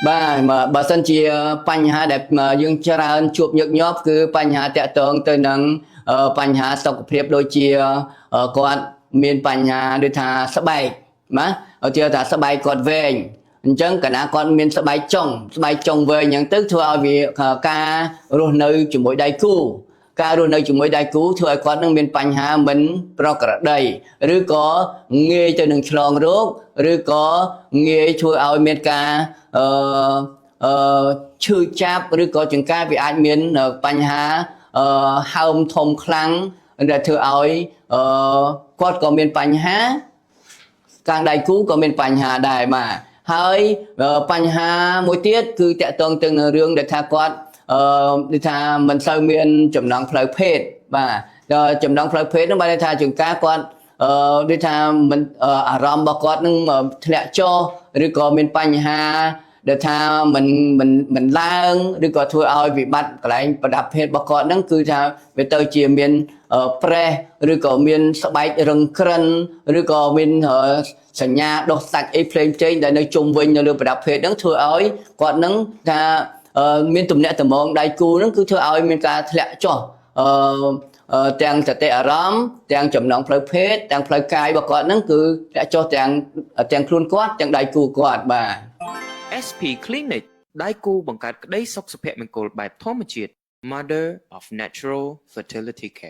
បាទបើបើសិនជាបញ្ហាដែលយើងច្រើនជួបញឹកញាប់គឺបញ្ហាតាក់ទងទៅនឹងបញ្ហាសុខភាពដូចជាគាត់មានបញ្ហាដូចថាស្បែកណាឧទាហរណ៍ថាស្បែកគាត់វែងអញ្ចឹងកាលណាគាត់មានស្បែកចុងស្បែកចុងវែងអញ្ចឹងទៅធ្វើឲ្យវាការរស់នៅជាមួយដៃគូការរស់នៅជាមួយដៃគូធ្វើឲ្យគាត់នឹងមានបញ្ហាមិនប្រក្រតីឬក៏ងាយទៅនឹងឆ្លងរោគឬក៏ងាយធ្វើឲ្យមានការអឺអឺឈឺចាប់ឬក៏ចង្កាវាអាចមានបញ្ហាអឺហើមធំខ្លាំងដែលធ្វើឲ្យអឺគាត់ក៏មានបញ្ហា ខាងដៃគូក៏មានបញ្ហាដែរបាទហើយបញ្ហាមួយទៀតគឺតាក់ទងទៅនឹងរឿងដែលថាគាត់អឺដូចថាមិនសូវមានចំណងផ្លូវភេទបាទដល់ចំណងផ្លូវភេទហ្នឹងបានន័យថាជួនកាលគាត់អឺដូចថាមិនអារម្មណ៍របស់គាត់នឹងធ្លាក់ចុះឬក៏មានបញ្ហាដែលថាមិនមិនមិនឡើងឬក៏ធ្វើឲ្យវិបត្តិកន្លែងប្រដាប់ភេទរបស់គាត់ហ្នឹងគឺថាវាទៅជាមានប្រេះឬក៏មានស្បែករឹងក្រិនឬក៏មានសញ្ញាដុះសាច់អីផ្សេងផ្សេងដែលនៅជុំវិញនៅលើប្រដាប់ភេទហ្នឹងធ្វើឲ្យគាត់ហ្នឹងថាមានទំនាក់ទំនងដៃគូហ្នឹងគឺធ្វើឲ្យមានការធ្លាក់ចុះអឺទាំងសតិអារម្មណ៍ទាំងចំណងផ្លូវភេទទាំងផ្លូវកាយរបស់គាត់ហ្នឹងគឺធ្លាក់ចុះទាំងទាំងខ្លួនគាត់ទាំងដៃគូគាត់បាទ SP Clinic ដៃគូបង្កើតក្តីសុខសុភមង្គលបែបធម្មជាតិ Mother of Natural Fertility Care.